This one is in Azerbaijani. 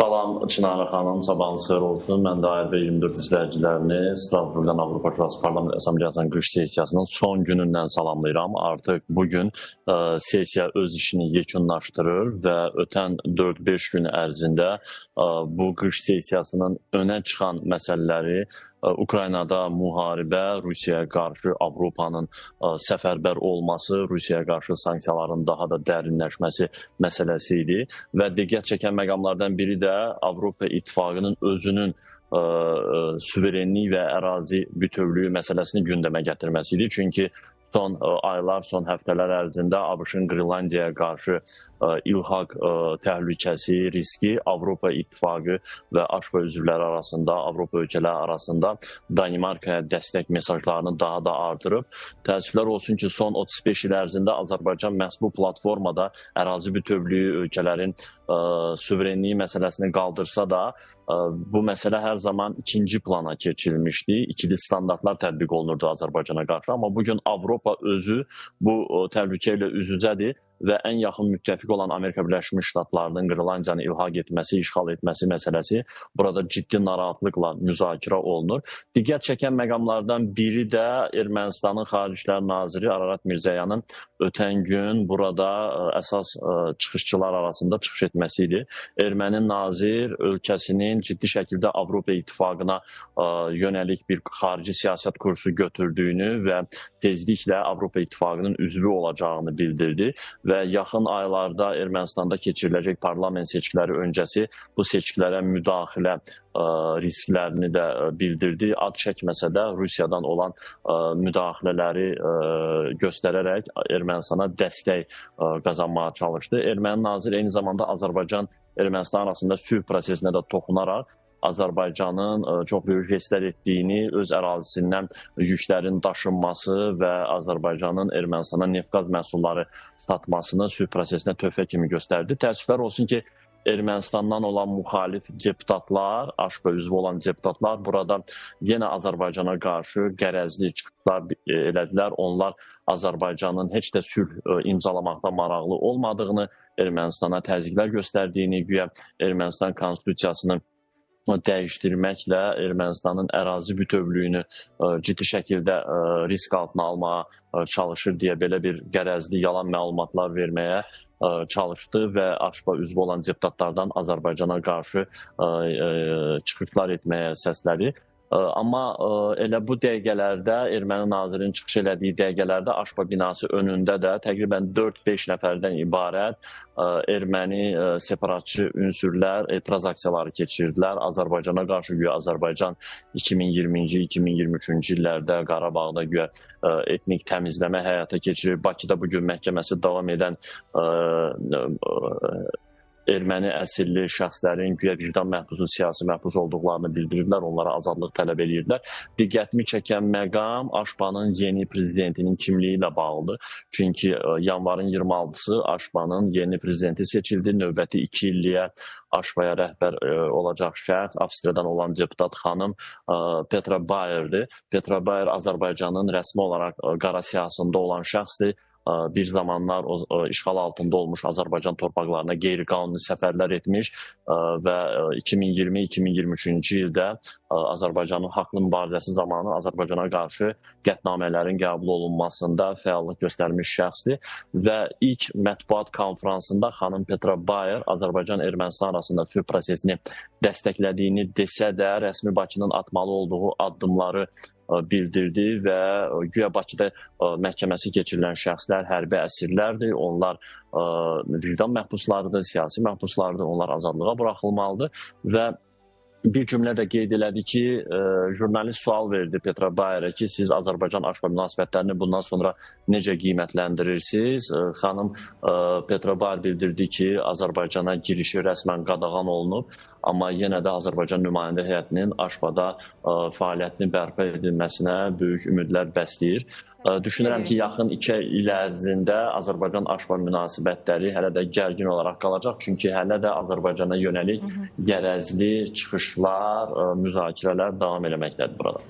Salam Çinara xanım, sabahınız xeyir olsun. Mən də ARB 24 izləyicilərini Strasburqdan Avropa Şurası Parlament Assambleyasının qış sessiyasının son günündən salamlayıram. Artıq bugün sessiya öz işini yekunlaşdırır və ötən 4-5 gün ərzində bu qış sessiyasının önə çıxan məsələləri Ukraynada müharibə, Rusiyaya qarşı Avropanın səfərbər olması, Rusiyaya qarşı sanksiyaların daha da dərinləşməsi məsələsi idi və diqqət çəkən məqamlardan biri də Avropa İttifaqının özünün suverenlik və ərazi bütövlüyü məsələsini gündəmə gətirməsi idi. Çünki son aylar, son həftələr ərzində ABŞ-ın Qrenlandiyaya qarşı ilhaq təhlükəsi, riski Avropa İttifaqı və AŞPA üzvləri arasında, Avropa ölkələri arasında Danimarkaya dəstək mesajlarını daha da artırıb. Təəssüflər olsun ki, son 35 il ərzində Azərbaycan məhz bu platformada ərazi bütövlüyü, ölkələrin suverenliyi məsələsini qaldırsa da, bu məsələ hər zaman ikinci plana keçirilmişdi. İkili standartlar tətbiq olunurdu Azərbaycana qarşı, amma bugün Avropa özü bu təhlükə ilə üz-üzədir və ən yaxın müttəfiq olan Amerika Birləşmiş Ştatlarının Qrenlandiyanı ilhaq etməsi, işğal etməsi məsələsi burada ciddi narahatlıqla müzakirə olunur. Diqqət çəkən məqamlardan biri də Ermənistanın Xarici İşlər Naziri Ararat Mirzəyanın ötən gün burada əsas çıxışçılar arasında çıxış etməsi idi. Erməni nazir ölkəsinin ciddi şəkildə Avropa İttifaqına yönəlik bir xarici siyasət kursu götürdüyünü və tezliklə Avropa İttifaqının üzvü olacağını bildirdi və yaxın aylarda Ermənistanda keçiriləcək parlament seçkiləri öncəsi bu seçkilərə müdaxilə risklərini də bildirdi. Ad çəkməsə də Rusiyadan olan müdaxilələri göstərərək Ermənistana dəstək qazanmağa çalışdı. Erməni naziri eyni zamanda Azərbaycan Ermənistan arasında sülh prosesinə də toxunaraq Azərbaycanın çox böyük jestlər etdiyini, öz ərazisindən yüklərin daşınması və Azərbaycanın Ermənistana neft-qaz məhsulları satmasını sülh prosesinə töhfə kimi göstərdi. Təəssüflər olsun ki, Ermənistandan olan müxalif deputatlar, AŞPA üzvü olan deputatlar burada yenə Azərbaycana qarşı qərəzli çıxışlar elədilər. Onlar Azərbaycanın heç də sülh imzalamaqda maraqlı olmadığını, Ermənistana təzyiqlər göstərdiyini, güya Ermənistan konstitusiyasını dəyişdirməklə Ermənistanın ərazi bütövlüyünü ciddi şəkildə risk altına almağa çalışır deyə belə bir qərəzli yalan məlumatlar verməyə çalışdı və AŞPA üzvü olan deputatlardan Azərbaycana qarşı çıxışlar etməyə səslədi. Amma elə bu dəqiqələrdə erməni nazirinin çıxış elədiyi dəqiqələrdə AŞPA binası önündə də təqribən 4-5 nəfərdən ibarət erməni separatçı ünsürlər etiraz aksiyaları keçirdilər. Azərbaycana qarşı güya Azərbaycan 2020-ci, 2023-cü illərdə Qarabağda güya etnik təmizləmə həyata keçirir. Bakıda bugün məhkəməsi davam edən erməni əsilli şəxslərin güya vicdan məhbusun, siyasi məhbus olduqlarını bildirirlər, onlara azadlıq tələb edirdilər. Diqqətimi çəkən məqam AŞPA-nın yeni prezidentinin kimliyi ilə bağlıdır. Çünki yanvarın 26-sı AŞPA-nın yeni prezidenti seçildi. Növbəti 2 illiyə AŞPA-ya rəhbər olacaq şəxs Avstriyadan olan deputat xanım Petra Bayerdir. Petra Bayer Azərbaycanın rəsmi olaraq qara siyahısında olan şəxsdir. Bir zamanlar o işğal altında olmuş Azərbaycan torpaqlarına qeyri-qanuni səfərlər etmiş və 2020-2023-cü ildə Azərbaycanın haqlı mübarizəsi zamanı Azərbaycana qarşı qətnamələrin qəbul olunmasında fəallıq göstərmiş şəxsdir və ilk mətbuat konfransında xanım Petra Bayer Azərbaycan-Ermənistan arasında sülh prosesini dəstəklədiyini desə də rəsmi Bakının atmalı olduğu addımları bildirdi və güya Bakıda məhkəməsi keçirilən şəxslər hərbi əsirlərdir, onlar vicdan məhbuslarıdır, siyasi məhbuslardır, onlar azadlığa buraxılmalıdır və bir cümlə də qeyd elədi ki, jurnalist sual verdi Petra Bayerə ki, siz Azərbaycan-AŞPA münasibətlərini bundan sonra necə qiymətləndirirsiniz? Xanım Petra Bayer bildirdi ki, Azərbaycana girişi rəsmən qadağan olunub, amma yenə də Azərbaycan nümayəndə heyətinin AŞPA-da fəaliyyətini bərpa edilməsinə böyük ümidlər bəsləyir. Düşünürəm ki, yaxın 2 il ərzində Azərbaycan-AŞPA münasibətləri hələ də gərgin olaraq qalacaq. Çünki hələ də Azərbaycana yönəlik qərəzli çıxışlar, müzakirələr davam eləməkdədir burada.